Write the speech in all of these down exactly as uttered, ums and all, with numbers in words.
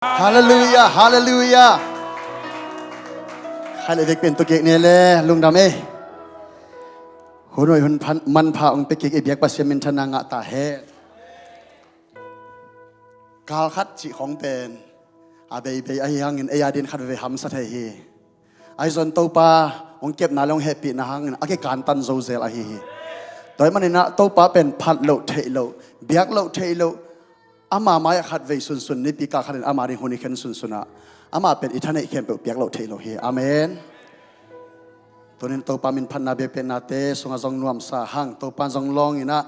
Halleluiah, halleluiah. Khai le vek pen tu kik ni le lungdam e. Hun hoih hun phan manpha hong pia kik i biak Pasian minthanna ngah ta hen. Kal khat cih khong pen a beibei ahi hangin ei a din khat veve hamsa thei hi. Ahi zong Topa hong kepna le hong hehpihna hangin a kikantan zo zel ahi hi. Tua ahih maninah Topa pen phat loh theih loh, biak loh theih loh, ama mai-ah khat vei sunsun, nipi kal khatin ama ding hun i khen sunsunah ama pen i thaneih khempeuh piak loh theih loh hi. Amen. Tunin Topa minphatna biakpiaknate sungah zong nuamsa hang, Topa zong lawnginah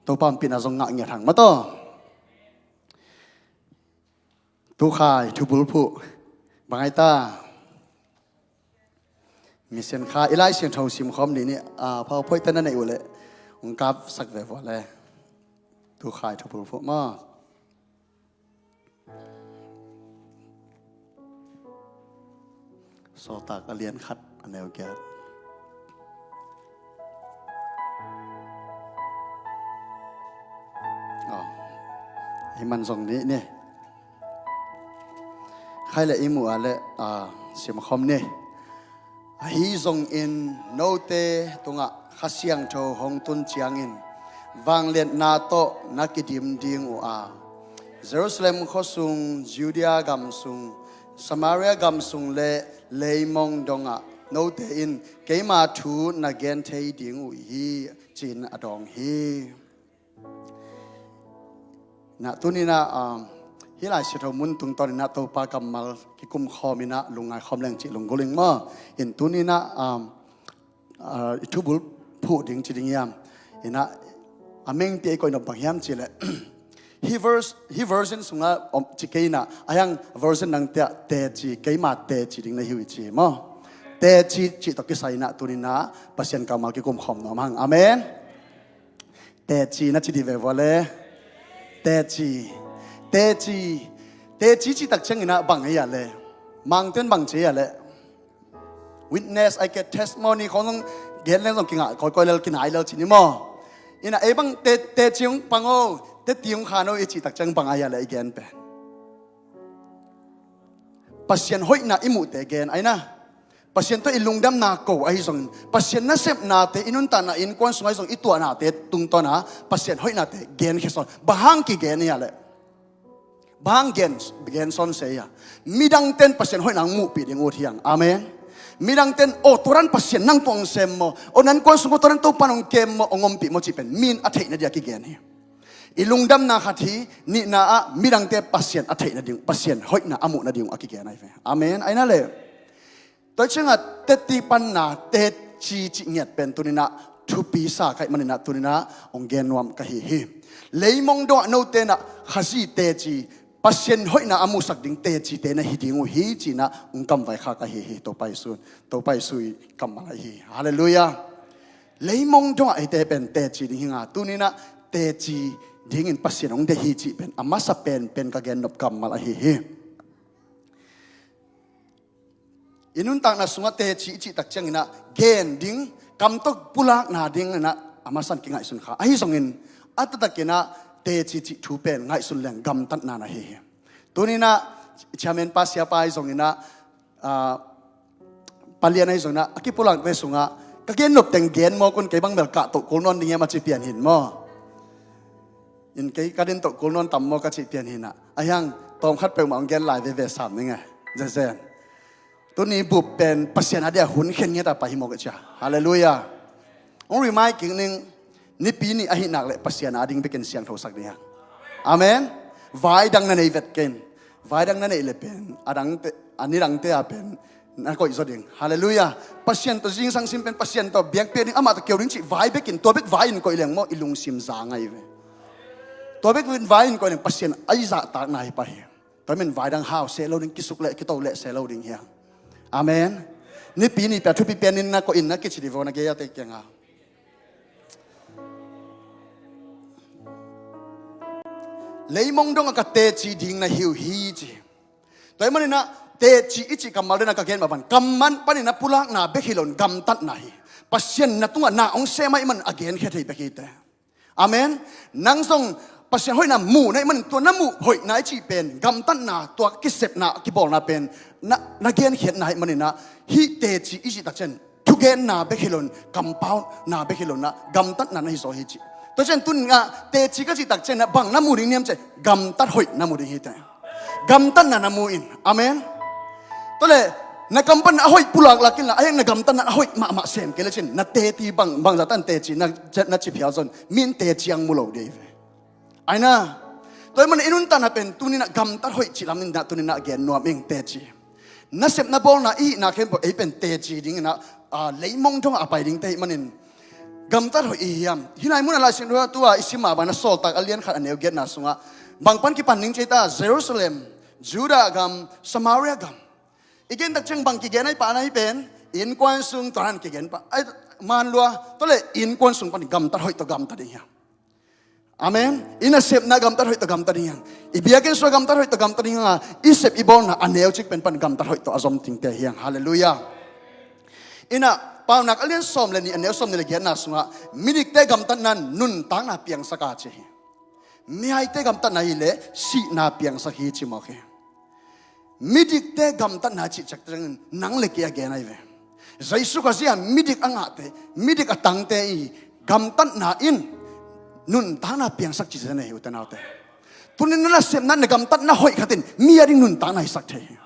Topa ompihna zong ngah ngiat hang mataw. Tukhai thubulphuh bang ai ta? Misian kha i Lai Siangtho simkhawm dih ni. A, PowerPoint te na neih uh leh hong kapsak ve vua le. Tukhai thubulphuh maw? Sawltak a lian khat a neu giat. Aw, i man zong nih ni. Khai le i muh a le, a, simkhawm ni. Ahi zongin note tungah Kha Siangtho hong tun ciangin vangliatna tawh na kidim ding uh a, Jerusalem khuasung, Judea gamsung, Samaria gamsung le leimong dongah note in keima thu na gen thei ding uh hi, ci-in a dawng hi. Inah tuninah, um, hih Lai Siangtho mun tungtawninah Topa kammal kikum khawminah lungngai khawm leng cih lunggulh ing maw? In tuninah, um, uh, i thubul phuh ding ci ding hiam? Inah a mengpi a i koih nop bang hiam cihleh hih verse, hih version sungah om ci kei inah a hiang version nangte ah teci, keima teci ding na hi uh i ci maw? Teci cih tawh kisai inah tuninah Pasian kammal kikum khawm nuam hang. Amen. Teci na ci dih ve vua le. Teci. Teci. Teci cih tak cianginah bang ei ah le? Mangten bang ci ei ah le? Witness, ai ke testimony khong zong gen leng zong kingah kawikawi lel kinai lel ci ni maw? Inah ei bang te, teci hong pang o, teti hong khan o i cih tak ciang bang ei ah le i gen pen? Pasian hoihna i muhte gen ai na. Pasian tawh i lungdamna ko ahi zongin, Pasian nasepnate i nuntakna innkuan sung ahi zong i tuahnate tungtawna Pasian hoihnate genkhia sawn. Bang hang kigen hiah leh? Bang hang gen, gen sawn se hiah? Midangte in Pasian hoihna hong muhpih ding ut hiang. Amen. Midangte in, aw, tua dan Pasian nang tua hong sem maw? Aw, nan kuan sung aw, tua dan Topa in hong kem maw, hong ompih maw cih pen mi in a theihna dia kigen hi. I lungdamna khat hi. Nihna ah midangte Pasian a theih nading, Pasian hoihna a muh nading uh a kigen ahi ve. Amen. Ahi na le. Tua ciangah teti panna teci cih ngiat pen tuninah thupi sa kaih maninah tuninah hong gen nuam ka hi hi. Leimong dongah note inah Khazih teci, Pasian hoihna a muhsak ding tecite na hi ding uh hi, cinah hong kamvai kha ka hi hi. Topa Jesu, Topa Jesu i kammal ahi hi. Halleluiah. Leimong dongah eite pen teci ding hi nga, tuninah teci dingin Pasian hong deih hi cih pen a masa penpen ka gen nop kammal ahi hi. I nuntakna sungah teci i cih tak cianginah gen ding, kam tawh pulakna dinginah a masan kingaihsun kha. Ahi zongin a taktakinah teci cih thu pen ngaihsun leng gamtatna na hi hi. Tuninah chairman pa siapa ahi zonginah, ah, palian ahi zonginah a kipulakte sungah ka gen nop teng gen mawk un, kei bang bel kah toh kul nawn ding hiam a ci pian hin maw? In kei ka din toh kul nawn tam maw ka cih pian hinah. A hiang tawmkhat peuhmah hong gen lai veve sam ning e. Zezen. Tuni bup pen Pasian a dia hun khen ngiat a pai hi maw ka cia. Halleluiah. Hong remind kik ning, nipi nih ahi nak leh Pasian a ding bekin siangthosak ding hiang. Amen. Vai dang na nei vet ken. Vai dang na neih le pen a dangte, a nidangte a pen na koih zaw ding. Halleluiah. Pasian tawh zingsang sim pen Pasian tawh biakpiak ding, amah tawh keu ding cih vai bekin, tua bek vai in koih leng maw, i lungsim za ngai ve. Tua bek vai in koih leng Pasian a i zahtakna hi pah hi. Tua men vai dang hau seh lo ding, kisuk leh kito leh seh lo ding hiang. Amen. Nipi ni pia thupi pianin na koih in na kici dih vaw na gei a te kianga. Leimong dong a ka teci ding na hi uh hi ci. Tua hi maninah teci i cih kammal dena ka gen mah ban kammal paninah pulakna bek hi loin gamtatna hi. Pasian na tungah na hong sem ahih man a genkhia thei bek hi te. Amen. Nang zong Pasian hoihna muh na hih manin tua na muh hoihna i cih pen, gamtatna, tua kisepna, kibawlna pen na, na genkhiatna ahih manin ah, hih teci i cih takciang thugenna bek hi loin, kampauna bek hi loin ah, gamtatna na hi zaw hi ci. Tua ciang tuni-in ah teci ka cih takciang ah bang na mu ding hiam cih leh gamtat hoih na mu ding hi teh. Gamtatna na mu in. Amen. Tua leh na kam pan a hoih pulaklak inla, a hiang na gamtatna a hoih mahmah sem kei lecin na teci bang, bangzah tan teci na, na ci phial zong, mi in teci hong mu lo ding hi ve. Ahi na. Tua ahih manin i nuntakna pen tuni-in ah gamtat hoih cih lam in ah tuni-in ah gen nuam ing, teci. Nasepna bawlna i hihna khempeuh ei pen teci dingin ah, a, leimong dongah a pai dingte ahih manin gamtat hoih i hi hiam? Hih lai munah Lai Siangtho ah tua i sim mah bangin ah Sawltak a lian khat a neu giatna sungah bang pan kipan ding ci ei ta, Jerusalem, Judah gam, Samaria gam. I gen takciang bang kigen ahih pah na hih pen, innkuan sung tua dan kigen pah. Ahi man lua, tua leh innkuan sung pan gamtat hoih tawh gamta ding hiam? Amen. I nasepna gamtat hoih tawh gamta ding hiam? I biakinn sung gamtat hoih tawh gamta ding hiam? I sep i bawlna a neu cik pen pan gamtat hoih tawh a zom dingte hi hang. Halleluiah. In ah Paunak a lian sawm le nih a neu sawm nih le giatna sungah midikte gamtatna in nuntakna piangsak a ci hi. Mihaite gamtatna hi leh sihna piangsak hi ci mawk hi. Midikte gamtatna cih ciangin nang le kei a gen ahi ve. Jesu Khazih a midik a ngahte, midik a tangte i gamtatna in nuntakna piangsak cih zen ahi, ute naute. Tuni-in na nasepna, na gamtatna hoih khat in mi a ding nuntakna hisak thei hi.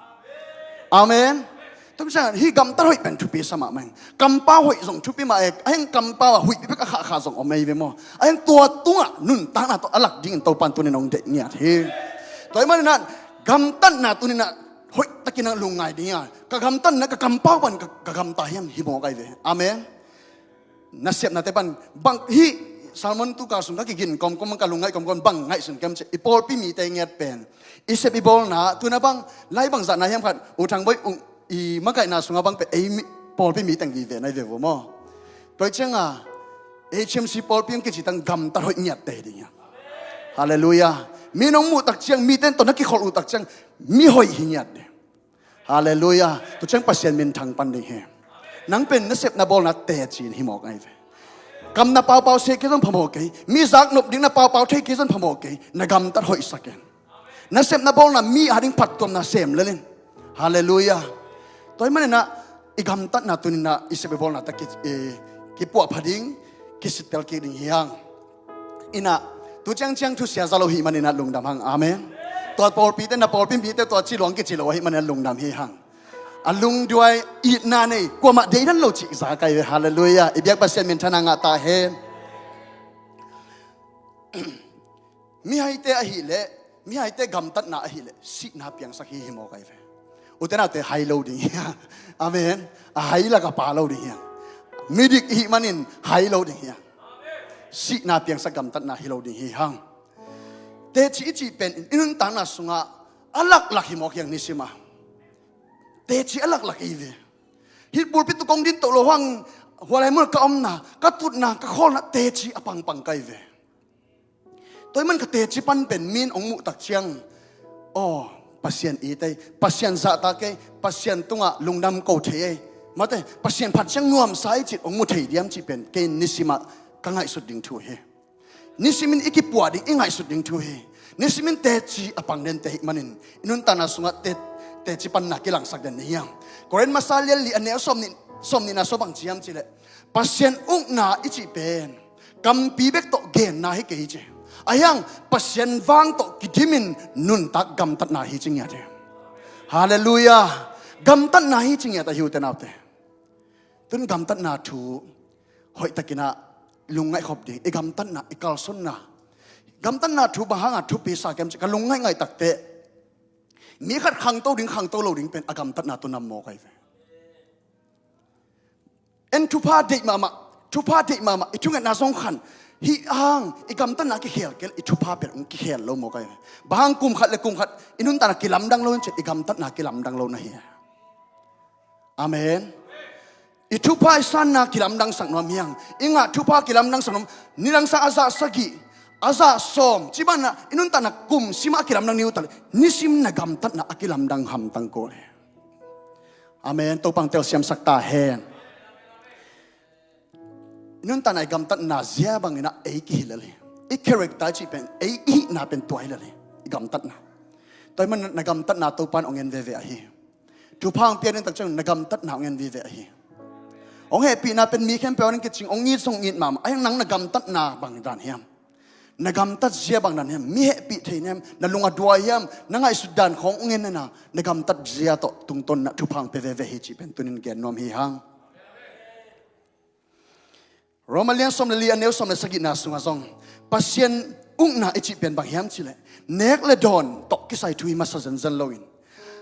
Amen. Tua ciang hih gamtat hoih pen thupi sa mahmah ing. Kampau hoih zong thupi mah e, a hiang kampau a huihpi bek a khahkhah zong om ahi ve maw. A hiang tua tungah nuntakna tawh a lak dingin Topa'n tuni-in hong deih ngiat hi. Tua ahih manin ah gamtatna tuni-in ah hoihtakin ah lungngai ding hi a, ka gamtatna, ka kampau pan ka, ka gamta hiam hi mawk ahi ve. Amen. Nasepnate pan bang hih sermon tu kal sung ka kigin kawmkawm, ka lungngaih kawmkawm, bang ngaihsun ka hiam cih leh i pawlpi mite ngiat pen i sep i bawlna, tu-in ah bang lai bangzah na hiam khat, U Thang Bawi, U, i makaihna sungah bang pen ei mi, pawlpi mi teng vive na hi ve uh maw. Tua ciangin H M C pawlpi hong kici tang gamtat hoih ngiatte hi ding hiam? Halleluiah. Mi in hong muh takciang, mite tawh na kikholh uh takciang mi hoih hi ngiat ding. Halleluiah. Tua ciang Pasian minthang pan ding hi. Nang pen nasepna bawlna teci in hi mawk ahi ve. Kam na paupau seh kei zong phamawh kei, mi zaknop ding na paupau thei kei zong phamawh kei, na gamtat hoihsak in. Nasepna bawlna mi a ding phattuamna sem lel in. Halleluiah. Tua ahih manin ah i gamtatna tuni-in ah i sep i bawlna tawh ki, eh, kipuahpha ding, kisittel kik ding hi hang. In ah tu ciangciang thusia za lo ahih manin ah lungdam hang. Amen. Tua pawlpite, na pawlpi mite tua ci lo hang kici lo ahih manin ah lungdam hi hang. A lungduai, itna nei, kuamah deidan lo cih za ka hi ve. Halleluiah. I biak Pasian minthanna ngah ta hen. Mihaite ahih leh, mihaite gamtatna ahih leh sihna piangsak hi hi mawk ahi ve. Ute naute, hai lo ding hi hang. Amen. A hai lak a pha lo ding hi hang. Midik i hih manin hai lo ding hi hang. Sihna piangsak gamtatna hi lo ding hi hang. Teci i cih pen i nuntakna sungah a laklak hi mawk hi hang nisim a. Teci a laklak hi ve. Hih pulpit tawh kong din to lo hang, hua lai mun ka omna, ka tutna, ka khawlna teci a pangpang ka hi ve. Tua ahih man ka teci pan pen mi in hong muh takciang, aw, Pasian it ei, Pasian zahtak ei, Pasian tungah lungdam ko thei ei, mate, Pasian phat ciang nuamsa ei cih hong mu thei diam cih pen kei in nisim ah ka ngaihsut ding thu hi. Nisim in i kipuah ding, i ngaihsut ding thu hi. Nisim in teci a pang dente ahih manin i nuntakna sungah te, teci panna kilangsak den ni hiam? Korin masa lian li a neu sawm nih, sawm nihna sung bang ci hiam cih leh, Pasian ukna i cih pen kampi bek tawh genna hi kei hi ci. A hiang Pasian vang tawh kidimin nuntak gamtatna hi ci ngiat hi. Halleluiah. Gamtatna hi ci ngiat ahi, ute naute. Tu-in gamtatna thu hoihtakin ah lungngaih khop ding, i gamtatna, i kalsuanna. Gamtatna thu bang hanga thupi sa ka hiam cih ka lungngaih ngaih takteh, mi khat khangto ding, khangto lo ding pen a gamtatna tawh nam mawk ahi ve. En thupha deih mahmah, thupha deih mahmah, i thungetna zong khan, hih hang i gamtatna kikhel kei leh i thupha pen hong kikhel lo mawk ahi ve. Bang hang kum khat le kum khat i nuntakna kilamdang lo in cih leh i gamtatna kilamdang lo na hi. Amen. I thupha i sanna kilamdangsak nuam hi hang. I ngah thupha kilamdangsak nuam. Nidang sang a zah sagih, a zah sawm, ci banah i nuntakna kum sim a kilamdang ni uh ta leh, nisim na gamtatna a kilamdang hamtang kul hi. Amen. Topa'n telsiamsak ta hen. I nuntakna, i gamtatna zia bangin ah ei kihilh lel hi. I character i cih pen, ei i hihna pen tua hi lel hi. I gamtatna. Tua ahih manin na gamtatna Topa in hong en veve ahi. Thupha hong pia ding tak ciang na gamtatna hong en veve ahi. Hong hehpihna pen mi khempeuh in kicing, hong it zong it mahmah. Ahi hang nang na gamtatna bang dan hiam? Na gamtat zia bang dan hiam? Mi hehpih thei na hiam? Na lung a duai hiam? Na ngaihsut dan khawng hong en na, na gamtat zia tawh tungtawn na thupha hong pia veve hi cih pen tuni in gen nuam hi hang. Roma lian sawm le li a neu sawm le sagihna sungah zong Pasian ukna i cih pen bang hiam cih leh nek le dawn tawh kisai thu hi masa zenzen loin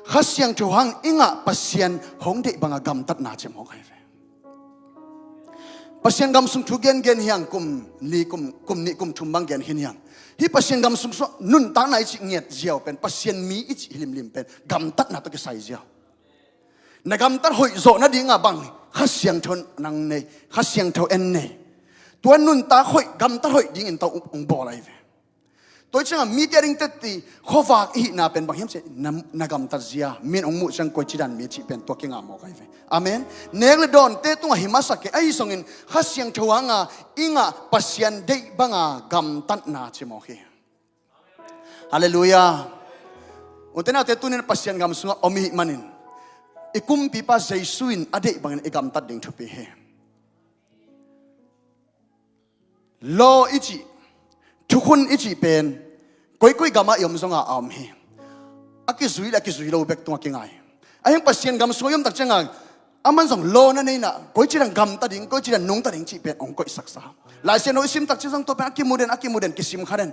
Kha Siangtho hang i ngah Pasian hong deih banga gamtatna ci mawk ahi ve. Pasian gam sung thu gengen hi hang, kum nih kum, kum nih kum thum bang gen khin hi hang. Hih Pasian gam sung sungah nuntakna i cih ngiat ziau pen, Pasian mi i cih hilimlim pen gamtatna tawh kisai ziau. Na gamtat hoih zawh nadinga bang Kha Siangtho nang nei, Kha Siangtho en nei. Tua nuntak hoih, gamtat hoih dingin tawh hong bawl ahi ve. Tua hi ciangah mite a ding teti khuavak i hihna pen bang hiam cih leh na, na gamtat zia, min hong muh ciang koici dan mi cih pen tua kingah mawk ahi ve. Amen. Nek le dawnte tungah hi masa kei, ahi zongin Kha Siangtho hanga i ngah Pasian deih banga gamtatna ci mawk hi. Halleluiah. U te nau te, tuni in Pasian gam sungah om i hih manin i Kumpipa Jesu in a deih bangin i gamtat ding thupi hi. Law i cih, thukhun i cih pen koikoi gamah i om zongah a om hi. A kizui le a kizui lo bek tungah kingai. Ahi hang Pasian gam sungah i om tak ciangah aman zong law na nei in ah koici dan gamta ding, koici dan nungta ding cih pen hong koihsaksa. Lai Siangtho i sim tak ciang zong tua pen a kimu den, a kimu den kisim kha den.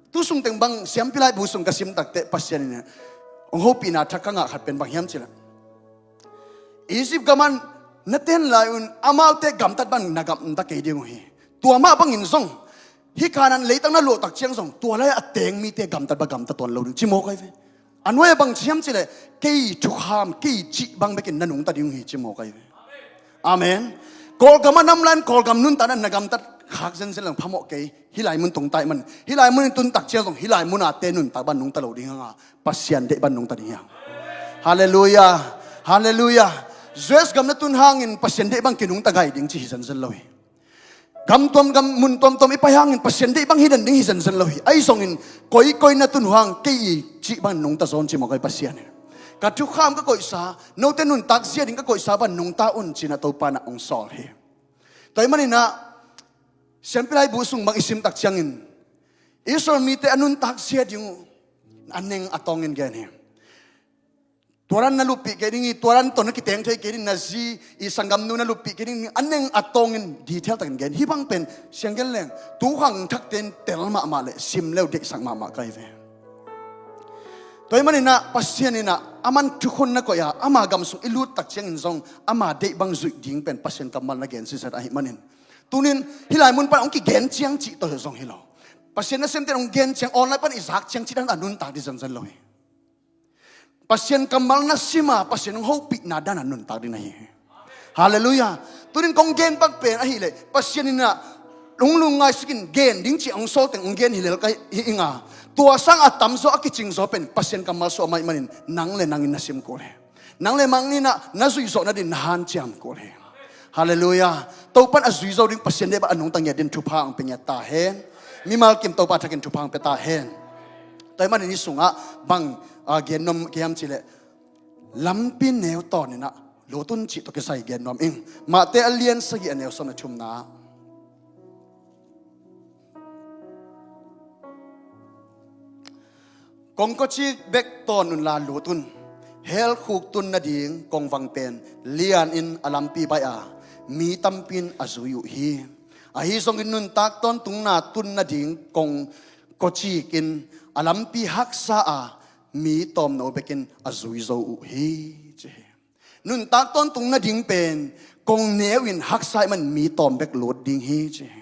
Tu sung teng bang siampi laibu sung ka sim tak teh Pasian in hong hopihna thak ka ngah khat pen bang hiam cih leh Egypt gamah na ten lai un amaute gamtat bang na gamta kei ding uh hi. Tua mah bangin zong hih Kanaan leitang na luah tak ciang zong tua lai-ah a teng mite gamtat bang gamta tuan lo ding ci mawk ahi ve. A nuai-ah bang ci hiam cih leh kei thukham, kei cih bang bekin na nungta ding uh hi ci mawk ahi ve. Amen. Kawlgam a nam lai-in Kawlgam nuntakna na gamtat khak zenzen leng phamawh kei. Hih lai mun tungta ahih manin, hih lai mun in tun tak ciang zong hih lai mun a te nuntak bang nungta lo ding hanga Pasian deih bang nungta ding hi hang. Halleluiah. Halleluiah. U S gam na tun hangin Pasian deih bang kinungta gai ding cih hi zenzen lo hi. Gam tuam, gam mun tuamtuam i pai hangin Pasian deih bang hi den ding hi zenzen lo hi. Ahi zongin koikoi na tun uh hang kei i cih bang nungta zaw un ci mawk ahi Pasian in. Ka thukham ka koihsa, note nuntak zia ding ka koihsa bang nungta un ci-in ah Topa in ah hong sawl hi. Tua ahih manin ah siampi laibu sung bang i sim tak ciangin Israel mite a nuntak zia ding uh a neng a tawngin gen hi. Tua dan na luppih kei ding hi, tua dan tawh na kiteng thei kei ding, na zi i sanggamnu na luppih kei ding hi, a neng a tawngin detail takin gen. Hih bang pen siang gen leng tu khangthakte in tel mahmah le sim le uh deihsak mahmah ka hi ve. Tua ahih manin ah Pasian in ah aman thukhun na koih a, ama gam sung i lut tak ciangin zong ama deih bang zuih ding pen Pasian kammal na gen sitset ahih manin, tuni in hih lai mun pan hong kigen ciang cih tawh zong hi lo. Pasian nasemte in hong gen ciang, online pan i zak ciang cih dan a nuntak ding zenzen lo hi. Pasian kammal na sim a, Pasian hong hopihna dan a nuntak ding na hi hi. Halleluiah. Tuni in kong gen bang pen ahih leh Pasian in ah hong lungngaihsukin gen ding ci-a hong sawl teng hong gen hi lel ka hi ing a, tua sang a tamzaw a kicingzaw pen Pasian kammal suah mah ahih manin nang le nang in na sim kul hi. Nang le nang in ah na zuih zawh nading na hanciam kul hi. Halleluiah. Topa in a zui zo ding, Pasian deih bang a nungta ngiat ding thupha hong pia ngiat ta hen. Mimal kim Topa thakin thupha hong pia ta hen. Tua ahih manin hih sungah bang, ah, gen nuam ka hiam cih leh lampi neu tawn in ah lut un cih tawh kisai gen nuam ing. Matthai a lian sagih a neu sawm le thumna ah kongkawcik bek tawn unla lut un. Hell khuk tun nading kongvang pen lianin a lampi baih a, mi tampi in a zui uh hi. Ahi zongin nuntak tawntungna tun nading kongkawcik in a lampi haksa a, mi tawmno bekin a zui zo uh hi, ci hi. Nuntak tawntung nading pen kong neu in haksa ahih man mi tawm bek lut ding hi, ci hi.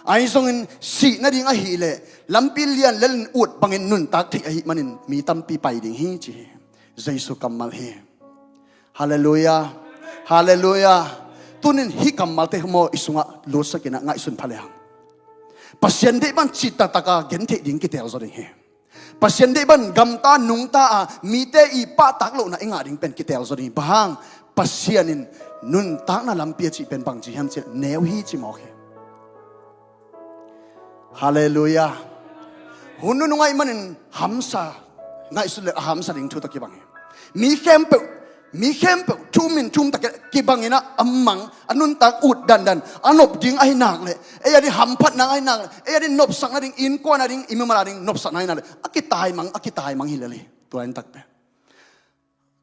Ahi zongin sih nading ahih leh lampi lian lel in ut bangin nuntak theih ahih manin mi tampi pai ding hi, ci hi. Jesu kammal hi. Halleluiah. Halleluiah. Tuni in hih kammalte maw i sungah lutsak in ah ngaihsun pha le hang. Pasian deih bang cih taktak a gen theih ding kitel zaw ding hi. Pasian deih bang gamta nungta a mite i pahtak lohna i ngah ding pen kitel zaw ding hi. Bang hang? Pasian in nuntakna lampi a cih pen bang ci hiam cih leh neu hi ci mawk hi. Halleluiah. Hun nunung ahih manin hamsa, ngaihsut le a hamsa ding thu tawh kibang hi. Mi khempeuh, mi khempeuh thu min thum tak kibang in a mang, a nuntak ut dandan, a nop ding ahi nak le, ei a ding hamphat nang ahi nak le, ei a ding nopsak nading, innkuan a ding, i mimal a ding nopsak nading nak le, a kitaimang, a kitaimang hi lel hi. Tua in tak pen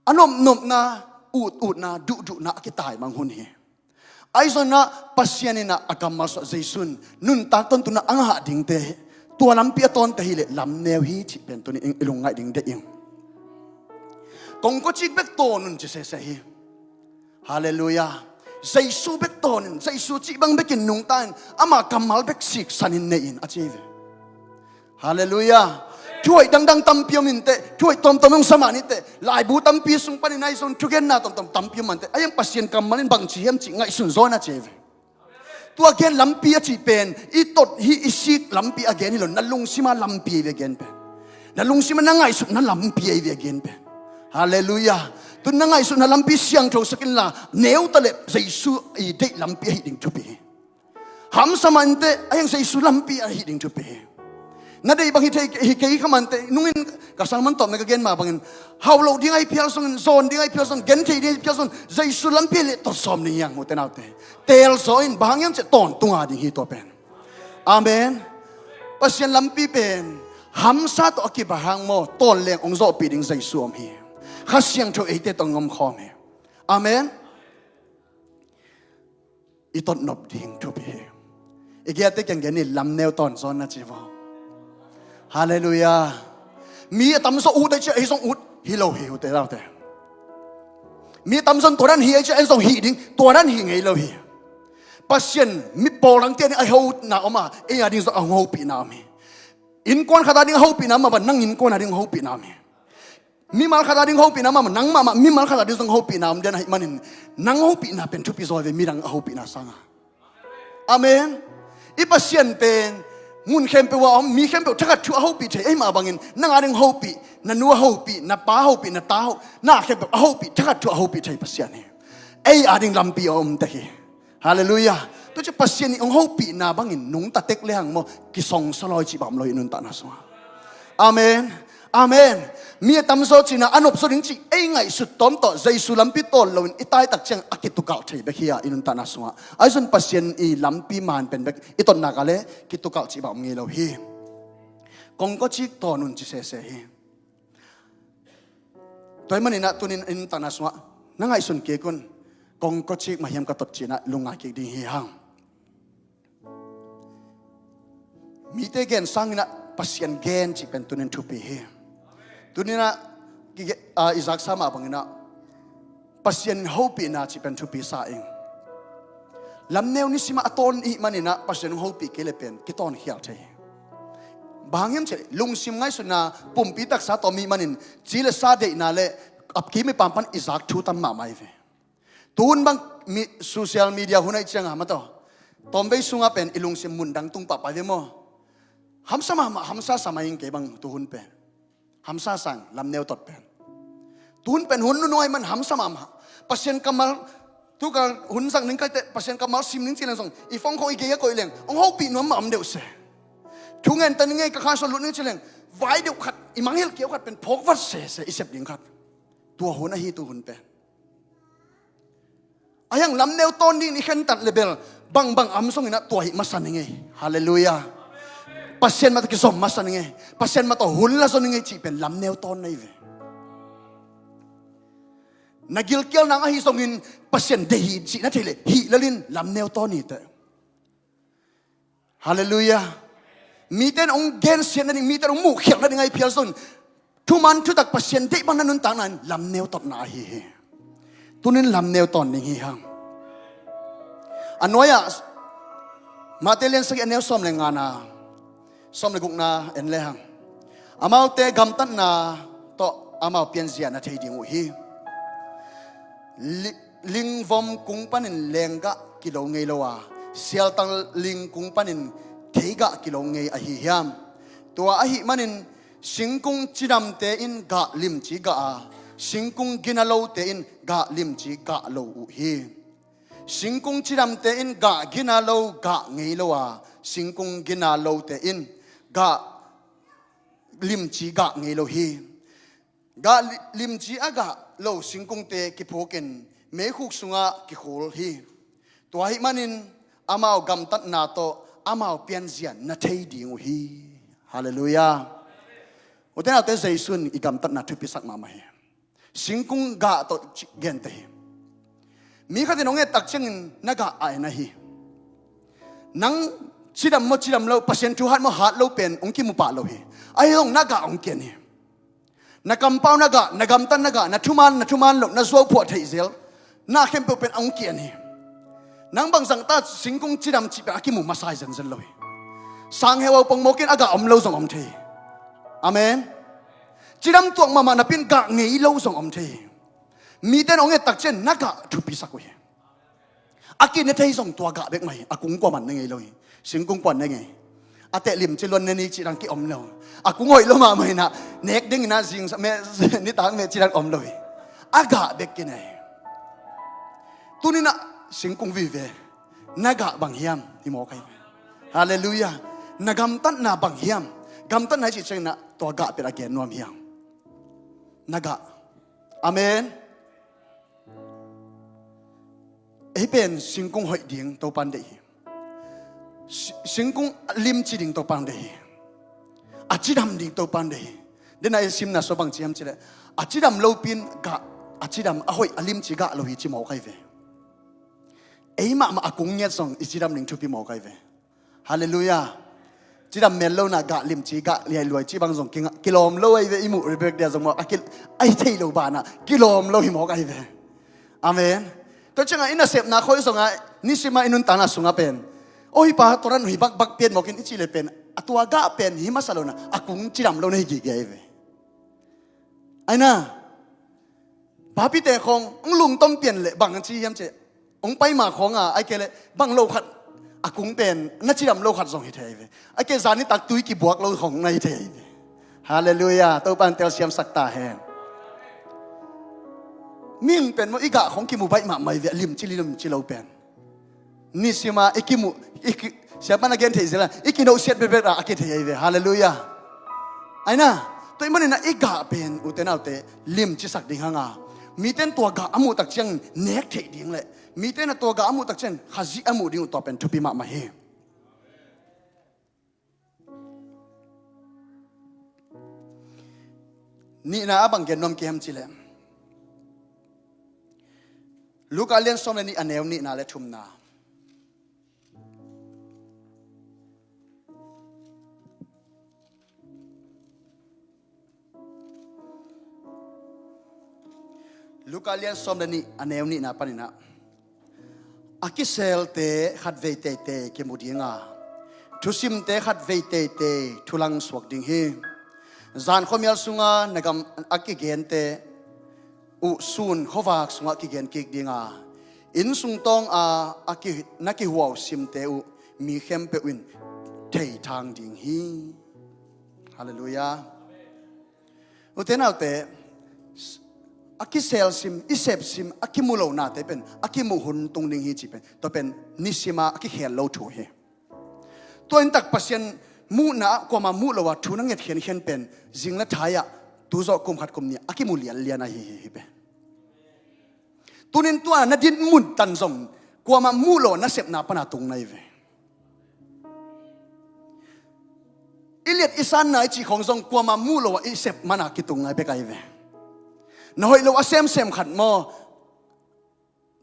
a nopnopna, ututna, duhduhna a kitaimang hun hi. Ahi zongin ah Pasian in ah a kammal sungah Jesu in nuntak tawntungna a ngah dingte, tua lampi a tawnte hi leh lamneu hi cih pen tuni in i lungngaih ding deih ing. Kongkawcik bek tawn un ci sese hi. Halleluiah. Jesu bek tawn in, Jesu cih bang bekin nungta in, ama kammal bek siksan in nei in a ci hi ve. Halleluiah. Thuhoih dangdang tampi om inteh, thuhoih tawmtawm hong sa mah niteh, laibu tampi sung panin ahi zong thugenna tawmtawm tampi om mah inteh, ahi hang Pasian kammal in bangci hiam cih ngaihsun zaw in a ci hi ve. Tua gen lampi a cih pen i tot hi, i sik lampi a gen hi lo, na lungsima lampi ahi ve a gen pen. Na lungsima na ngaihsutna lampi ahi ve a gen pen. Halleluiah. Tun na ngaihsutna lampi siangthosak inla, neuta le Jesu i deih lampi ahi ding thupi hi. Hamsa mah inteh, ahi hang Jesu lampi ahi ding thupi hi. Na deih bang hi thei hi kei kha mah inteh, nungin ka sermon tawpna ka gen mah bangin, hauh loh ding ahi phial zongin, zawn ding ahi phial zongin, genthei ding ahi phial zongin, Jesu lampi le tot sawm ding hi hang, ute naute. Teel zaw in, bang hang hiam cih leh tawntung a ding hi tua pen. Amen. Pasian lampi pen hamsa tawh a kibang hang maw, tawn leng hong zawhpih ding Jesu om hi. Kha Siangtho eite tawh hong om khawm hi. Amen. I tot nop ding thupi hi. I giate kiang gen ni, lamneu tawn zaw in a ci vaw. Halleluiah. Mi a tamzaw ut ahi ciang ei zong ut hi lo hi, ute naute. Mi a tamzaw in tua dan hi ahi ciang ei zong hih ding, tua dan hi ngei lo hi. Pasian, mi pawl dangte a ding a hona om a, ei a ding zong a hong hopihna om hi. Innkuan khat a ding a hopihna om a, nang innkuan a ding hong hopihna om hi. Mimal khat a ding hopihna mah, nang mahmah mimal khat a ding zong hopihna om den ahih manin, nang hopihna pen thupi zaw ve midang a hopihna sangah. Amen. I Pasian pen mun khempeuh a om, mi khempeuh thakhat thu a hopih thei ahih mah bangin, nang a ding hopih, na nu a hopih, na pa a hopih, na ta a hopih, na khempeuh a hopih, thakhat thu a hopih thei Pasian hi. Ei a ding lampi a om tek hi. Halleluiah. Tua ciang Pasian in hong hopihna bangin nungta tek le hang maw, kisongsa lawi cih bang om lo hi i nuntakna sungah. Amen. Amen. Mi a tamzaw cihna a nopzaw ding cih ei ngaihsut tawm tawh Jesu lampi tawn loin i taitak ciang a kitukalh thei bek hi a i nuntakna sungah. Ahi zongin Pasian i lampi man pen bek i totnak a le kitukalh cih bang om ngei lo hi. Kongkawcik tawn un ci sese hi. Tua ahih manin ah tunin i nuntakna sungah na ngaihsun kik un, kongkawcik mah hiam ka tot cih in ah lungngai kik ding hi hang. Mite gen sangin ah Pasian gen cih pen tunin thupi hi. Tunin ah i zaksa mah bangin ah Pasian hopihna cih pen thupi sa ing. Lamneu nisim ah a tawn i hih manin ah Pasian hong hopih kei le pen kitawn khial thei hi. Bang hang hiam cih leh lungsim ngaihsutna pumpi taksa tawm i hih manin ci le sa deihna le apki mi pampan i zak thu tam mahmah hi ve. Tuhun bang mi, social media hun ahih ciangin mah tawh, tawmvei sungah pen i lungsim mundang tung pahpah hi ve maw? Hamsa mahmah, hamsa sa mah ing kei bang tuhun pen. Hamsa sang, lamneu tot pen. Tuhun pen hun nunung ahih man hamsa mahmah. Pasian kammal, tuka hun zang ning kaite, Pasian kammal sim ning ci leng zong, i phone khong i gei a koih leng hong hopih nuam mah om deuh se. Thu ngen ta ning ei, ka khan sung lut ning ci leng, vai deuh khat, i mangngilh keu khat pen phawk vat sese i sep ding khat. Tua hun ahi tuhun pen. Ahi hang lamneu tawn dingin i khentat le bel bangbang om zongin ah tua hih masa ning ei. Halleluiah. Pasian mah tawh kizom masa ning ei. Pasian mah tawh hun la zaw ning ei cih pen lamneu tawn na hi ve. Na gilkial nang ahi zongin Pasian deih hi cih na theih leh hih lel in lamneu tawn hi teh. Halleluiah. Mite in hong gensiat nading, mite in hong muhkhialh nading ahi phial zong, thuman thutak Pasian deih bang na nuntakna in lamneu totna ahi hi. Tunin lamneu tawn ding hi hang. A nuai-ah Matthai lian sagih a neu sawm le ngana, sawm le gukna en le hang. Amaute gamtatna tawh amau pianzia na thei ding uh hi. Li-, lingvom kung panin lenggah kilo ngei lo a, sialtang ling kung panin theigah kilo ngei ahi hiam? Tua ahih manin singkung cidamte in gah limci gah a, singkung ginalote in gah limci gah lo uh hi. Singkung cidamte in gah ginalo gah ngei lo a, Singkung gina lote in gah limci gah ngei lo hi. Gah li- limci a gah lo singkungte kiphukin meikhuk sungah kikhul hi. Tua ahih manin amau gamtatna tawh amau pianzia na thei ding uh hi. Halleluiah. Ute naute, Jesu in i gamtatna thupisak mahmah hi. Singkung gah tawh ci- gente hi. Mi khat in hong et tak ciangin na gah a en ahi. Nang cidam maw cidam lo, Pasian thu hat maw hat lo pen hong kimu pah lo hi. Ahi zong na gah hong kian hi. Na kampau na gah, na gamtat na gah, na thuman na thuman lo, na zuauphuah theih zel, na khempeuh pen a hong kian hi. Nang bang zangta singkung cidam cih pen a kimu masa hi zenzen lo hi. Sang heuhau pongmawk in a gah om lo zong om thei hi. Amen. Cidam tuak mahmah napi in gah ngei lo zong om thei hi. Mite in hong et tak ciang na gah thupisak uh hi. A kine thei zong tua gah bek mah hi. A kung kuaman ne ngei lo hi. Singkung kuaman ne ngei. A teh limci luan ne ni cih dang kiom lo. A kung hoih lo mahmah hi na, nek ding hi na, zing sa- meh nitak meh cih dang om lo hi. A gah bek kine hi. Tuni na singkung vive, na gah bang hiam? Hi mawk ahi ve. Halleluiah. Na gamtatna bang hiam? Gamtatna hi cih ciangin na tua gah pen a gen nuam hiam? Na gah. Amen. Ei pen singkung hoih ding Topan deih hi. Si- singkung limci ding Topan deih hi. A cidam ding Topan deih hi. Dena i simna sua bang ci hiam cih leh, a cidam lopi in gah, a cidam a hoih a limci gah lo hi ci mawk ahi ve. Ei mahmah a kung ngiat zong i cidam ding thupi mawk ahi ve. Halleluiah. Cidam mel lo na gah limci gah liailuai cih bang zong kinga- kilawm lo ahi ve. I muh rebek dia zong maw a ki- a hi thei lo banah kilawm lo hi mawk ahi ve. Amen. Tua ciangah i nasepna khoi zongah nisima i nuntakna sungah pen, oh hi pa tua ran uh hi bakbak pian mawk in i cih leh pen a tua gah pen hi masa lo na a kung cidam lo na hi gige ahi ve. Aina, papite khawng hong lungtom pian leh bang ci hiam cih, hong pai ma khawng a, ai kei leh bang lo khat, a kung pen na cidam lo khat zong hi thei ve. Ai kei zan nitak tui kibuak lo khawng na hi thei ve. Halleluiah. Topan telsiamsak ta hen. Mihing pen maw i gah khawng kimu baih mahmah hi ve, limci limci lo pen. Nisima i kimu, i ki- siapa na gen theih zela i kinohsiat bekbek a a kithei ahi ve. Halleluiah. Aina, tua i manin a i gah pen ute naute limcisak ding hanga, mite in tua gah a muh tak ciang nek theih ding leh mite in a tua gah a muh tak ciang Khazih a muh ding uh tua pen thupi mahmah hi. Nihna a bang gen nuam kiam cih leh, Luka lian sawm le nih a neu nihna le thumna. Luka lian sawm le nih a neu nihna paninah a kiselte khatvei teitei kimu dinga, thusimte khatvei teitei thulang suak ding hi. Zan khuamial sunga na gam a kigente uh sun khuavak sungah kigen kik dinga, inn sungtawng a, a ki, na kihuau simte uh mi khempeuh in thei thang ding hi. Halleluiah. Ute naute, a kisel sim, i sep sim, a kimu lonate pen a kimuh hun tung ding hi cih pen, tua pen nisima a kikhel lo thu hi. Tua inntak Pasian muhna ah kuamah muh lo a thu na nget khiankhian pen zing le thai-ah tuzawh kum khat kum nih a kimu lianlian ahi hi hi pen. Tunin tua na dinmun tan zong kuamah muh lo a na sepna pana tung na hi ve. I liat i sanna i cih khawng zong kuamah muh lo a i sep mana kitung ngai bek ahi ve. Na hoih lo a semsem khat maw,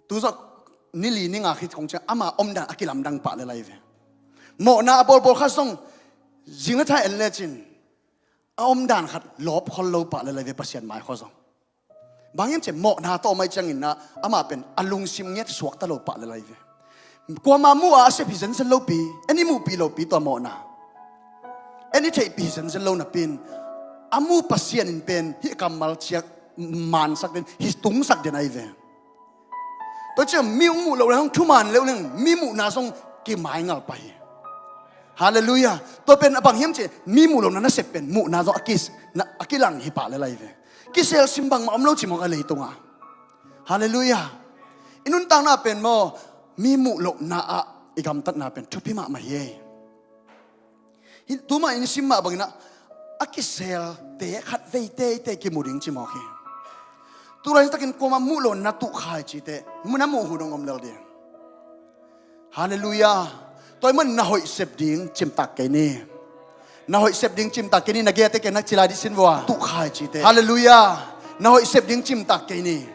tuzawh ni li ni nga khit khawng ciang ama omdan a kilamdang pah lel ahi ve. Mawhna a bawlbawl khat zong zing le thai en lecin a omdan khat lawp khol lo pah lel ahi ve Pasian mai khua zong. Bang hiam cih leh mawhna tawh om ahih ciangin ah amah pen a lungsim ngiat suakta lo pah lel ahi ve. Kuamah muh a a sep hi zenzen lopi, en i muhpih lopi tua mawhna. En i theihpih hi zenzen lo napi in a mu Pasian in pen hih kammal ciak mansak den, hi tungsak den ahi ve. Tua ciang mi hong muh loh le hong thuman leuh leng mi muhna zong kimaingal pah hi. Halleluiah. Tua pen a bang hiam cih leh mi muh lohna nasep pen muhna zong a kis- na- a kilang hi pah lel ahi ve. Kisel sim bangmah om lo ci mawk a leitungah. Halleluiah. I nuntakna pen maw, mi muh lohna ah i gamtatna pen thupi mahmah hi ei. Hi, tuma in sim mah bangin ah, a kiselte khat vei teitei kimu ding ci mawk hi. Tulai takin kuama muh lo na tuh khai cite, mu na muh hun hong om lel ding. Halleluiah. Tua ahih manin na hoih sep ding cimtak kei ni. Na hoih sep ding cimtak kei ni, na gei a te kei na ci lai dih sin vua. Tuh khai cite. Halleluiah. Na hoih sep ding cimtak kei ni.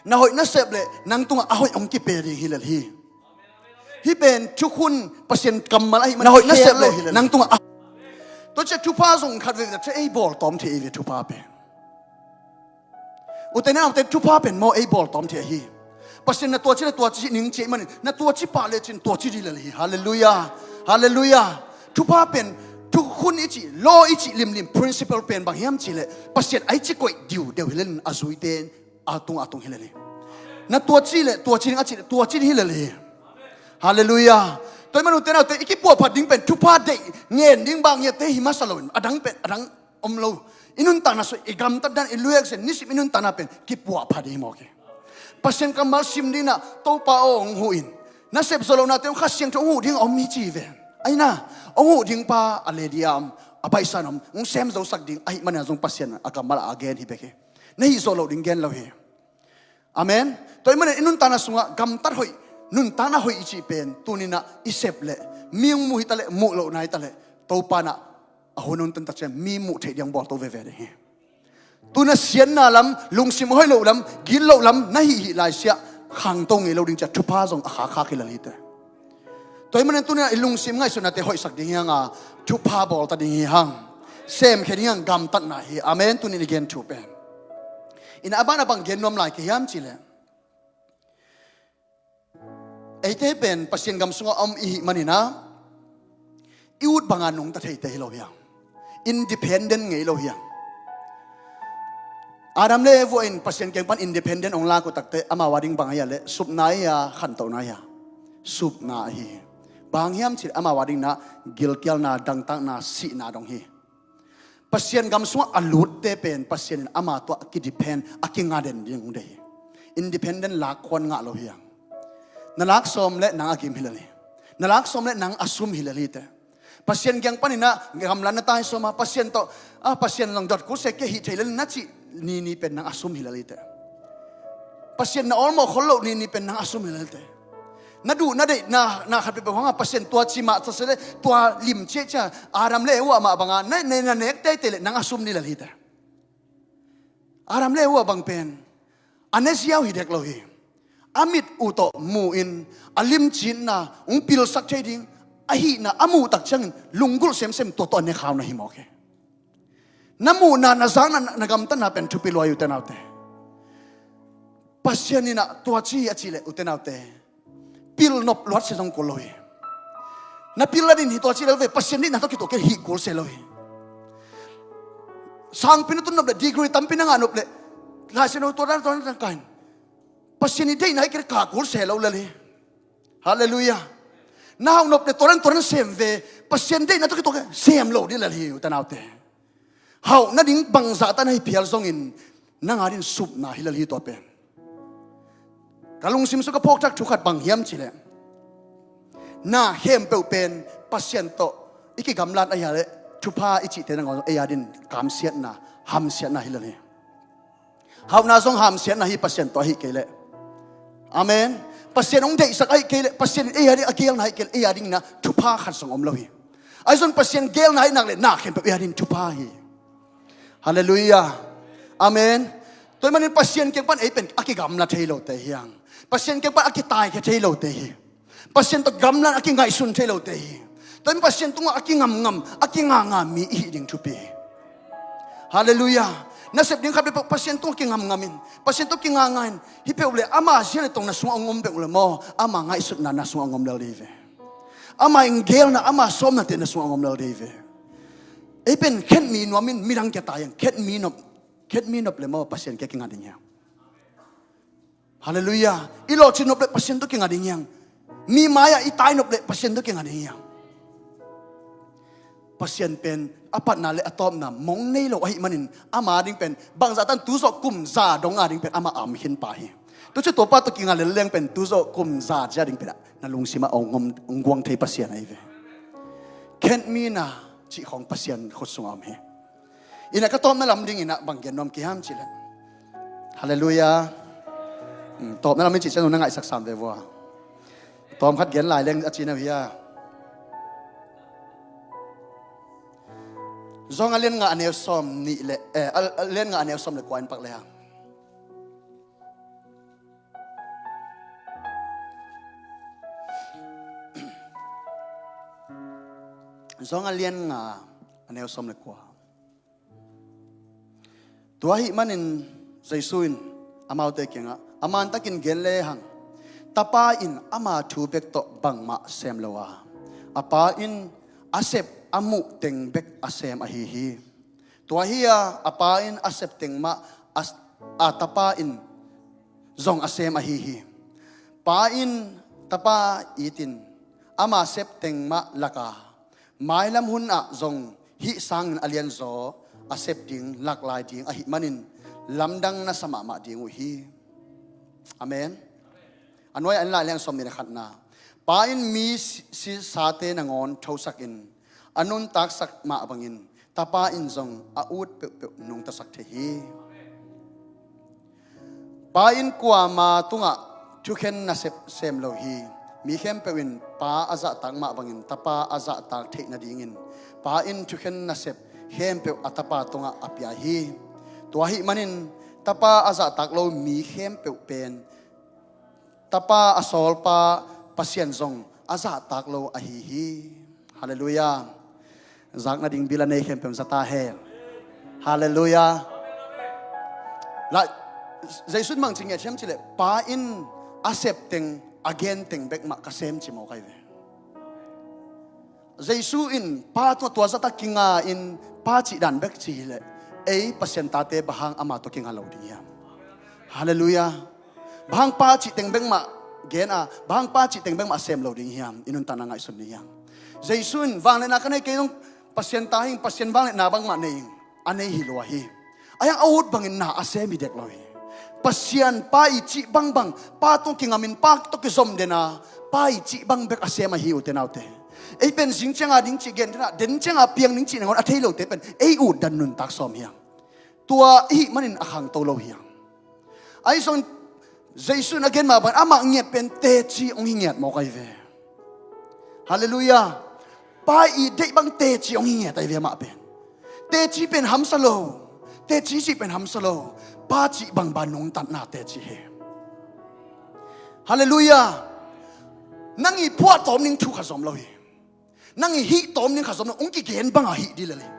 Na hoih na sep leh nang tungah a hoih hong kipia ding hi lel hi. Hih pen thukhun Pasian kammal ahih manin na hoih na sep leh nang tungah a, tua ciah thupha zong khat veve cia ei bawl tawm thei ei ve thupha pen. Ute naute, thupha pen maw ei bawl tawm thei ahi. Pasian na tuaci na tuaci ning ci ahih manin na tuaci pah lecin tuaci dih lel hi. Halleluiah. Halleluiah. Thupha pen thukhun i cih, law i cih limlim, principle pen bang hiam cihleh Pasian a i ci koih diudeu hi lel in a zuite a tung a tung hi lel hi. Na tuaci leh tuaci ding a cih leh tuaci ding hi lel hi. Halleluiah. Tua ahih manin ute naute, i kipuahphat ding pen thupha deih ngen ding bang ngiatte hi masa loin a dang pen a dang om lo. I nuntakna sung i gamtat dan i luek zen nisim i nuntakna pen kipuahphat ding hi mawk hi. Pasian kammal sim ding in ah, Topa aw hong huh in. Na sep zawh lohnate hong Kha Siangtho hong huh ding a om hi ci ve. Ahi na, hong huh ding pa a le dih a om, a baihsa in om, hong sem zosak ding ahih manin ah zong Pasian a kammal ah a gen hi bek hi. Na hih zawh loh ding gen lo hi. Amen. Tua ahih manin i nuntakna sungah gamtat hoih, nuntakna hoih i cih pen tuni in ah i sep leh mi hong muh hi ta leh muh loh nai ta leh Topa in ah a hun hong tun tak ciang mi muh theih ding bawl to veve ding hi. Tu in ah siatna lam, lungsim hoih loh lam, gil loh lam na hih hih laisiah khangto ngei lo ding ciah thupha zong a khakkhak hi lel hi te. Tua ahih manin tuni in ah i lungsim ngaihsutnate hoihsak ding hi hang a, thupha bawl ta ding hi hang. Semkhia ding hi hang gamtatna hi. Amen. Tuni in i gen thu pen. In ah a ban a bang gen nuam lai ka hiam cihleh, eite pen Pasian gam sungah a om i hih manin ah i ut banga nungta theite hi lo hi hang. Independent ngei lo hi hang. Adam le Eva in Pasian kiang pan independent hong lak uh takte amau a ding bang ahi a leh supna ahi a, khantohna ahi a? Supna ahi hi. Bang hiam cihleh amau a ding in ah gilkialna, dangtakna, sihna dong hi. Pasian gam sungah a lutte pen Pasian in ama tungah a kidepend, a kingaden ding hong deih hi. Independent lak khuan ngah lo hi hang. Na lak sawm leh nang a gim hi lel hi. Na lak sawm leh nang a sum hi lel hi te. Pasian kiang panin ah gamla na tai sawm a, Pasian tawh, ah, Pasian zong dot kul se kei hih thei lel na cih nini pen nang a sum hi lel hi te. Pasian na awlmawh khol loh nini pen nang a sum hi lel hi te. Na duh na deih na, na khat peuhpeuh hang a Pasian tua ci mah ca se leh tua lim ciahciah Adam le Eva mah banga na, na, na nek teitei leh nang a sum ni lel hi te. Adam le Eva bang pen a ne ziau hi dek lo hi. A mit uh tawh mu-in a limcitna hong pilsak thei ding, ahihna a muh tak ciangin lunggulh semsem tua tawh a ne khau na hi mawk hi. Na muhna, na zakna, na, na gamtatna pen thupi lua hi ute naute. Pasian in ah tua ci hi a cih leh ute naute, pil nop luat se zong kul lo hi. Na pil nading hi tua ci lel ve, Pasian deihna tawh kituak kei hih kul se lo hi. Sangpi na tun nop leh, degree tampi na ngah nop leh, Lai Siangtho tua dan tua dan kahin, Pasian i deihna hi kei leh kah kul se lo lel hi. Halleluiah. Na hauh nop leh tua dan tua dan sem ve, Pasian deihna tawh kituak kei sem lo ding lel hi ute naute. Hauh nading bangzah ta na hi phial zongin nang a ding supna hi lel hi tua pen. Ka lungsim sung ka phawkthak thu khat bang hiam cihleh, na khempeuh pen Pasian tawh i kigamlat ahi a leh thupha i cihte nangawn ei a ding kamsiatna, hamsiatna hi lel hi. Hauhna zong hamsiatna hi, Pasian tawh ahih kei leh. Amen. Pasian hong deihsak ahih kei leh, Pasian in ei a ding a geelna ahih kei leh ei a ding in ah thupha khat zong om lo hi. Ahi zong Pasian geelna ahih nak leh na khempeuh ei a ding thupha hi. Halleluiah. Amen. Tua ahih manin Pasian kiang pan ei pen a kigamla thei lote hi hang. Pasian kiang pan a kitaikhia thei lote hi. Pasian tawh gamlat a kingaihsun thei lote hi. Tua ahih manin Pasian tungah a kingamngam, a kinganga mi i hih ding thupi hi. Halleluiah. Na sep ding khat peuhpeuh Pasian tungah kingamngam in, Pasian tungah kinganga in. Hih peuh leh ama zia le tong na sungah hong om peuh leh maw, ama ngaihsutna na sungah hong om lel ding hi ve. Ama inn geelna, ama sawmnate na sungah hong om lel ding hi ve. Ei pen khetmi nuam in midang kia ta hi hang. Khetmi nop, khetmi nop leh maw Pasian kia kinga ding hi hang. Halleluiah. I lawhcin nop leh Pasian tawh kinga ding hi hang. Mi mai-ah i tai nop leh Pasian tawh kinga ding hi hang. Pasian pen a patna leh a tawpna mong nei lo ahih manin ama ding pen bangzah tan tu zawh kum za dong a ding pen ama a om khin pa hi. Tua ciang tua pa tawh kinga lel leng pen tu zawh kum za zia ding pen na lungsim ah hong om, hong guang thei Pasian ahi ve. khenmi na cih khawng Pasian khut sungah om hi. Inah ka tawpna lam ding inah bang gen nuam kei hiam cih leh, Halleluiah. Hmm, tawpna lam i cih ciang nong na ngaihsak sam ve vua. Tawm khat gen lai leng a cina uh hi a. Zawng a lian nga a neu sawm nih le, eh, a, a lian nga a neu sawm le kua in pak le hang. Zawng a lian nga a neu sawm le kua. Tua ahih manin Jesu in amaute kiangah, a mantakin gen le hang, Tapa in ama thu bek tawh bangmah sem lo a, a Pa in a sep a muh teng bek a sem ahi hi. Tua hi a, a Pa in a sep teng mah a, a Tapa in zong a sem ahi hi. Pa in Tapa itin ama sep teng mah laka mailam hun ah zong hih sangin a lianzaw a sep ding lak lai ding ahih manin lamdang na sa mahmah ding uh hi. Amen. A nuai-ah en lai leng sawm nih le khatna. Pa in mi si, sisate nangawn thosakin a nuntaksak mah bangin Tapa in zong a ut peuhpeuh nungtasak thei hi. Pa in kuama tungah thukhen nasep sem lo hi. Mi khempeuh in Pa a zahtak mah bangin Tapa a zahtak theih nadingin Pa in thukhen nasep khempeuh a Tapa tungah a pia hi. Tua ahih manin Tapa a zahtak lo mi khempeuh pen Tapa a sawlpa Pasian zong a zahtak lo ahi hi. Halleluiah. Zak nading bil a nei khempeuh za ta hen. Halleluiah. La, Jesu in bang ci ngiat hiam cih leh, Pa in a sep teng, a gen teng bek mah ka sem ci mawk ahi ve. Jesu in Pa tungah tua zahtak kinga in Pa cih dan bek ci hileh, ei Pasian tate bang hang ama tawh kinga lo ding hiam? Halleluiah. Bang hang Pa cih teng bek mah gen a, bang hang Pa cih teng bek mah sem lo ding hiam? I nuntakna ngaihsun ding hiam? Jesu in vangliatna ka nei kei zong Pasian ta hi ing, Pasian vangliatna bangmah nei ing, a nei hi lua hi. A hiang a ut bangin na a sem hi dek lo hi. Pasian Pa i cih bangbang, Pa tawh kingamin, Pa tawh kizom den a, Pa i cih bang bek a sem ahi, ute naute. Ei pen zing cianga ding cih gen den a, den cianga piang ding cih nangawn a thei lote pen ei ut dan nuntak sawm hiam? Tua ihih manin a khangto lo hiam? Ahi zongin Jesu in a gen mah bangin amah ngiat pen teci hong hi ngiat mawk ahi ve. Halleluiah. Pa i deih bang teci hong hi ngiat ahi ve amah pen. Teci pen hamsa lo. Teci cih pen hamsa lo. Pa cih bangbang nungtatna teci hi. Halleluiah. Nang i phuah tawm ning thu khat zom lo hi. Nang i hih tawm ning khat zom lo, hong kigen banga hih dih lel hi.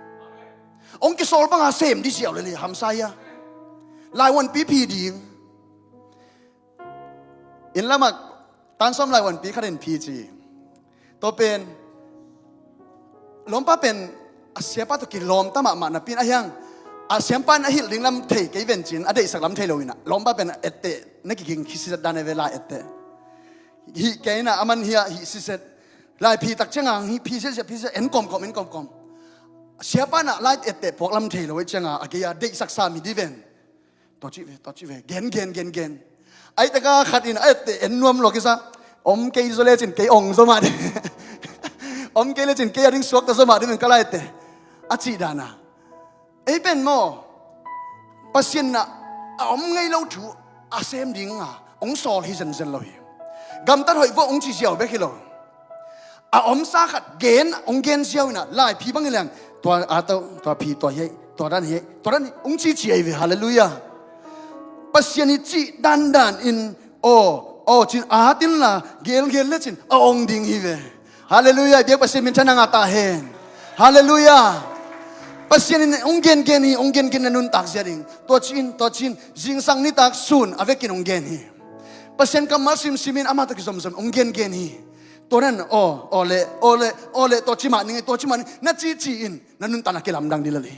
Hong kisawl banga sem dih ziau lel hi, hamsa hi a. Laivuanpi phi ding. Inn lamah tansawm laivuanpi khat in phi ci. Tua pen lawmpa pen a siapa tawh kilawm ta mahmah napi in a hiang, a siapa in a hilh ding lam thei kei ven ci-in a deihsak lam thei lo inah lawmpa pen a etteh na kiging hi siset dan e ve, lai etteh. Hih kei inah a man hi a hih siset. Lai phi tak cianga hih phi siset, phi siset, en kawmkawm, en kawmkawm. Siapa inah lai etteh puak lam thei lo ahih cianga a gei-a deihsak sam hi dih ven. Tua cih ve, tua cih ve, gen, gen, gen, gen. Ahi taka khat in a etteh en nuam lua kisa. Om kei zaw lecin kei ong zaw mah ding. Om kei lecin kei a ding suakta zaw mah ding ka lai etteh. A cih dana. Ei pen maw, Pasian inah a om ngei lo thu a sem dinga hong sawl hi zenzen lo hi. Gamtat hoih vua hong ci ziau bek hi lo. A omsa khat gen, hong gen ziau inah, lai phi bang hi leng, tua a to, tua phi, tua hi, tua dan hi, tua dan hi, hong ci ci ahi ve, halleluiah. Pasian i cih dandan in, aw, aw, cin at inla, gelgel lecin a ong ding hi ve. Halleluiah, i biak Pasian minthanna ngah ta hen. Halleluiah. Pasian in hong gengen hi, hong gengen na nuntak zia ding. Tua ci-in, tua ci-in, zingsang nitak sun a vekin hong gen hi. Pasian kammal simsimin amah tawh kizomzom hong gengen hi. Tua nan, aw, aw le, aw le, aw le, tua ci mah ning, tua ci mah ning, na cici in na nuntakna kilamdang dih lel hi.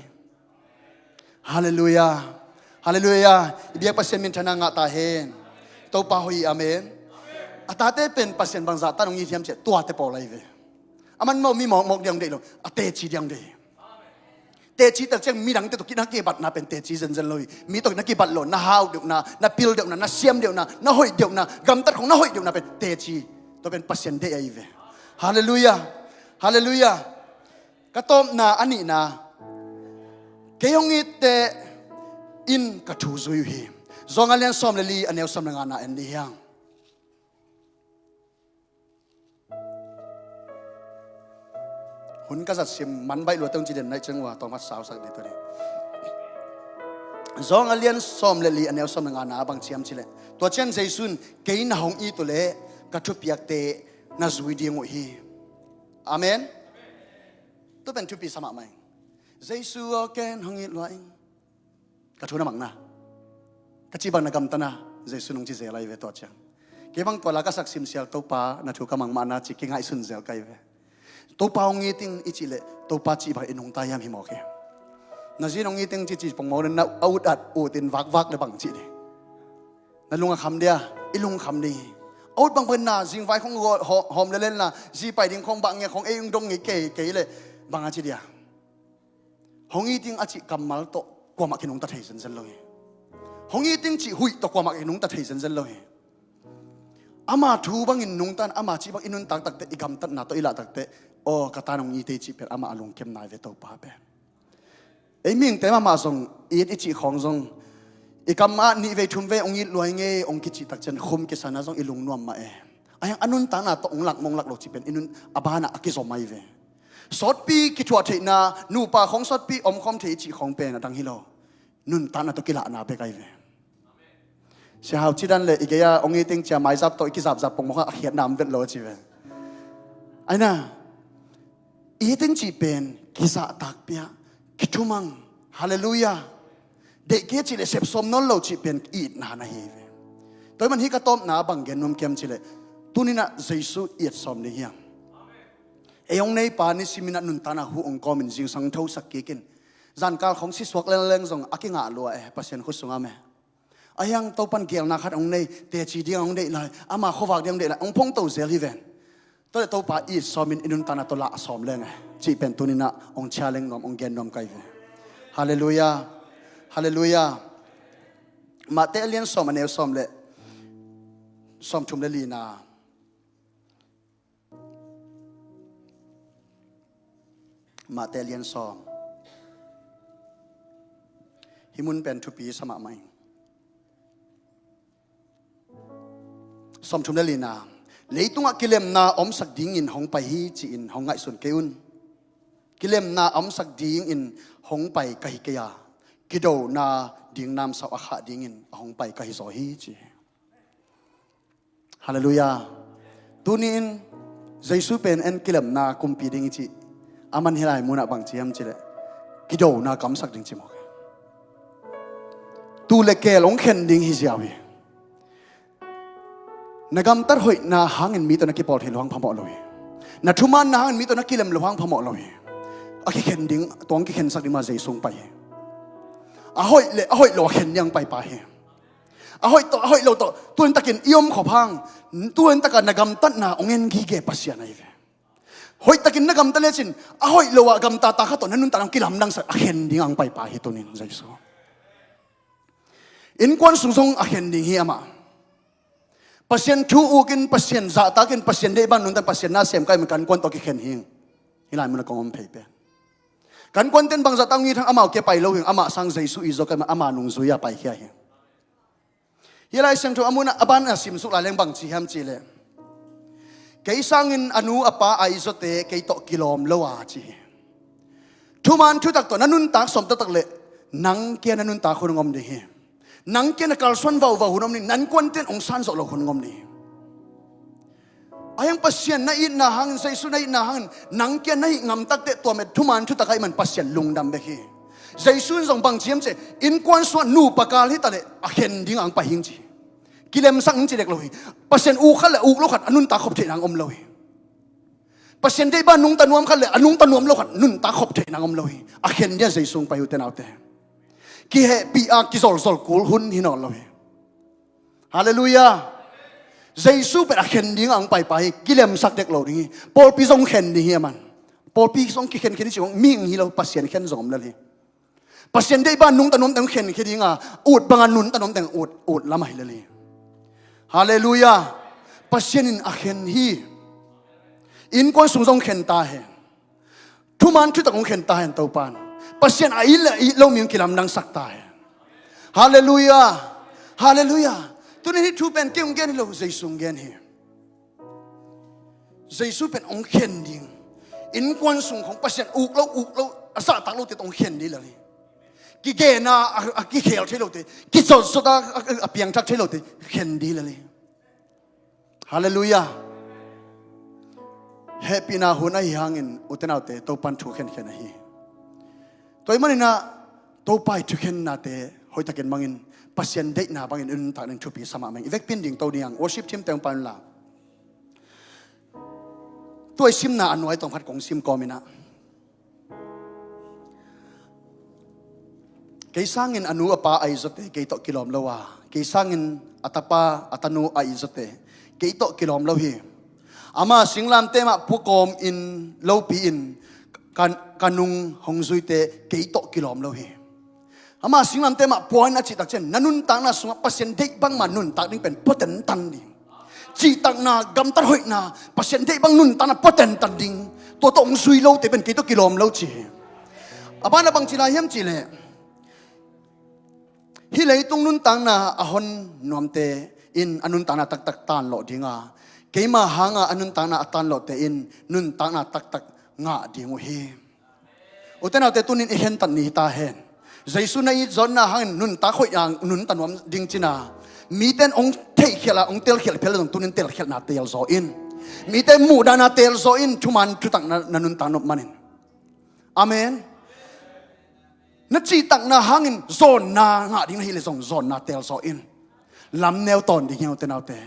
Halleluiah. Halleluiah. I biak Pasian minthanna ngah ta hen. Topa hoih hi, amen. A tate pen Pasian bangzah tan hong it hiam cih leh tuate pawl ahi ve. A man maw, mi mawkmawk diang deih lo, a teci diang deih. Teci tel ciang midangte tawh kina kibatna pen teci zenzen lo hi. Mi tawh na kibat lo, na hau deuhna, na pil deuhna, na siam deuhna, na hoih deuhna, gamtat khong na hoih deuhna pen teci. Tua pen Pasian deih ahi ve. Halleluiah. Halleluiah. Ka tawpna a nihna, kei hong itte in ka thu zui uh hi. Zawng a lian sawm le li a neu sawm le ngana en dih hiang. Hun ka zat sim man baih lua teng ci den naih ciang ua tawng khat sausak dih tuni. Zawng a lian sawm le li a neu sawm le ngana a bang ci hiam cileh, tua ciang Jesu in kei na hong it uh leh ka thupiakte na zui ding uh hi. Amen. Tu pen thupi sa mahmah ing. Jesu aw ken hong it lua ing. Ka thu na makna, ka cih bang na gamtatna, Jesu nong ci zel ahi ve tua ciang. Kei bang tua la ka sak simsial Topa na thu ka mang mahna ci kingaihsun zel ka hi ve. Topa hong it ing i cih leh Topa cih bang i nungta hiam hi mawk hi. Na zi in hong it ing ci ci pongmawk na ut at ut in vakvak le bang cih dih. Na lung a kham dia, i lung kham ding hi. A ut bang pen na zingvai khong hawm le lenna zi pai ding khong bang nge khong ei ung dong ngei kei kei le bang a ci dia. Hong it ing a cih kammal tawh kuamah kinungta thei zenzen lo hi. Hong it ing cih huih tawh kuamah kinungta thei zenzen lo hi. Ama thu bangin nungta in ama cih bang i nuntak takteh, i gamtatna tawh i lah takteh, aw ka tan hong it ei cih pen amah a lungkimna hi ve Topa pen. Ei mihingte mahmah zong it i cih khawng zong i kam ah nih vei thum vei hong it luai ngei hong kicih takciang khum kisana zong i lungnuam mah e. Ahiang a nuntakna tawh hong lak mong lak lo cih pen i nun a banah a kizom ahi ve. Sawtpi kithuah theihna, nupa khawng sawtpi omkhawm thei i cih khawng pen a dang hi lo. Nuntakna tawh kilahna bek ahi ve. Sia Hau cidan le i gei-a hong it ing cia maizap tawh i kizapzap pongmawk a khiatna om vet lo a ci ve. Aina, it ing cih pen kizahtak piah, kithumang. Halleluiah. Deih kei cih leh sepsawm nawn lo cih pen itna na hi ve. Tua hi man hih ka tawpna a bang gen nuam kiam cih leh, tuninah Jesu i etsawm ding hiam? Ei hong neipa nisiminah nuntakna huh hong kawmin zingsang thosak kikin, zankal khong sisuak lengleng zong a kingah lua e, Pasian khut sungah meh. Ahiang Topan gelna khat hong nei, teci ding hong deih lai, ama khuavak ding hong deih lai, hong phongto zel hi ven. Tua le Topa i sawmin i nuntakna tawh lah a sawm leng e, cih pen tuninah hong chia leng nuam, hong gen nuam kai ve. Halleluiah. Halleluiah. Mate a lian sawm a neu sawm le sawm thum le lina. Mate a lian sawm. Hih mun pen thupi sa mahmah ing. Sawmthum le lina, leitungah kilemna a omsak dingin hong pai hi ci-in hong ngaihsun kei un. Kilemna a omsak dingin hong pai ka hi kei a, kidona ding namsau a khah dingin a hong pai ka hi zaw hi ci hi. Halleluiah. Tuni-in Jesu pen en kilemna kumpi ding i cih a man hi lai munah bang ci hiam cileh, kidona kamsak ding ci mawk hi. Tuu le keel hong khen ding hi ziau hi. Na gamtat hoihna hangin mi tawh na kipawl theih loh hang phamawh lo hi. Na thumaanna hangin mi tawh na kilem loh hang phamawh lo hi. A kikhen ding, tuang kikhensak ding mah Jesu hong pai hi. A hoih le a hoih lo a khen ding hang paipa hi. A hoih tawh a hoih lo tawh tuantakin i om khop hang, tuantaka na gamtatna hong en gige Pasian ahi ve. Hoihtakin na gamta lecin a hoih lo ah gamtata khat tawh na nuntakna hong kilamdangsak a khen ding hang paipa hi tunin Jesu. Innkuan sung zong a khen ding hi amah. Pasian thu ukin, Pasian zahtakin, Pasian deih ban nungtan, Pasian na sem kai man kan kuan tawh kikhen hing. Hi lai mun a kong om phei pen. Kan kuanten bang zahtak ngit hang amau kia pai lo hing, amah sang Jesu i zaw kai man ama nungzui a paikhia hi. Hi lai siangtho a mun a ban a simsuk lai leng bang ci hiam cileh, kei sangin a nu a pa a i zawte kei tawh kilawm lo a ci hi. Thuman thutak tawh na nuntak sawm taktak leh nang kia na nuntak hun hong om ding hi. Nang kia na kalsuan vauvau hun om ding, nang kuanten hong san zawh lo hun hong om ding hi. Ahiang Pasian na itna hangin, Jesu na itna hangin nang kia na hih ngam takteh tua met thuman thutak ahih man Pasian lungdam bek hi. Jesu in zong bang ci hiam cih, innkuan sungah nupa kal hi taleh a khen ding ang pai hing ci hi. Kilemsak hing ci dek lo hi. Pasian uk khat le uk lo khat a nuntak khop theihna ang om lo hi. Pasian deih ban nungta nuam khat le a nungta nuam lo khat nuntak khop theihna ang om lo hi. A khen dia Jesu hong pai uh te naute. Kihehpih a kizolzol kul hun hi nawn lo hi. Halleluiah. Jesu pen a khen ding ang paipa hi, kilemsak dek lo ding hi. Pawlpi zong khen ding hi a man. Pawlpi zong kikhenkhen hi ci hong mihing hi lo, Pasian khen zong om lel hi. Pasian deih ban nungta nuamte hong khenkhia dinga ut banga nunta nuamte hong ut, ut lam ahi lel hi. Halleluiah. Pasian in a khen hi. Innkuan sung zong khen ta hen. Thuman thutak hong khen ta hen Topan. Pasian a it le a it lo mi hong kilamdangsak ta hen. Halleluiah. Halleluiah. Tuni hih thu pen kei hong gen hi lo, Jesu hong gen hi. Jesu pen hong khen ding. Innkuan sung khong Pasian uk lo, uk lo, a zahtak lote tawh hong khen ding lel hi. Kigen a, a, a kikhel thei lote, kizotzot a, a, a piangthak thei lote khen ding lel hi. Halleluiah. Hehpihna hun ahi hangin ute naute Topan thu khenkhen ahi. Tua ahih manin ah Topa i thukhennate hoihtakin mangin Pasian deihna bangin i nuntak ding thupi sa mahmah ing. I vekpi in dingto ding hang, worship team te hong pai unla. Tua i simna a nuai tawm khat kong sim kawm in ah, kei sangin a nu a pa a it zawte kei tawh kilawm lo a, kei sangin a tapa a tanu a it zawte kei tawh kilawm lo hi. Ama singlamteh mah pua kawmin lopi-in ka, ka nung hong zuite kei tawh kilawm lo hi. Ama singlamteh mah pua in a cihtak ciang na nuntakna sungah Pasian deih bangmah nuntak ding pen pua tentan ding. Cihtakna, gamtat hoihna, Pasian deih bang nuntakna pua tentan ding. Tua tawh hong zui lote pen kei tawh kilawm lo ci hi. A banah bang ci lai hiam cihleh, hih leitung nuntakna a hon nuamte in a nuntakna taktak tanlawh ding a, keima hanga a nuntakna a tanlawhte in nuntakna taktak ngah ding uh hi. Ute naute, tunin i khentat ni hi ta hen. Jesu na it zawhna hangin nuntak hoih a nunta nuam ding cina, mite in hong theihkhialh a hong telkhialh phial le zong tunin telkhialhna telzaw in. Mite muhdahna telzaw in, thuman thutak na, na nuntak nop manin. Amen. Na cihtakna hangin zawnna ngah ding na hih le zong zawnna telzaw in. Lamneu tawn ding hi, ute naute.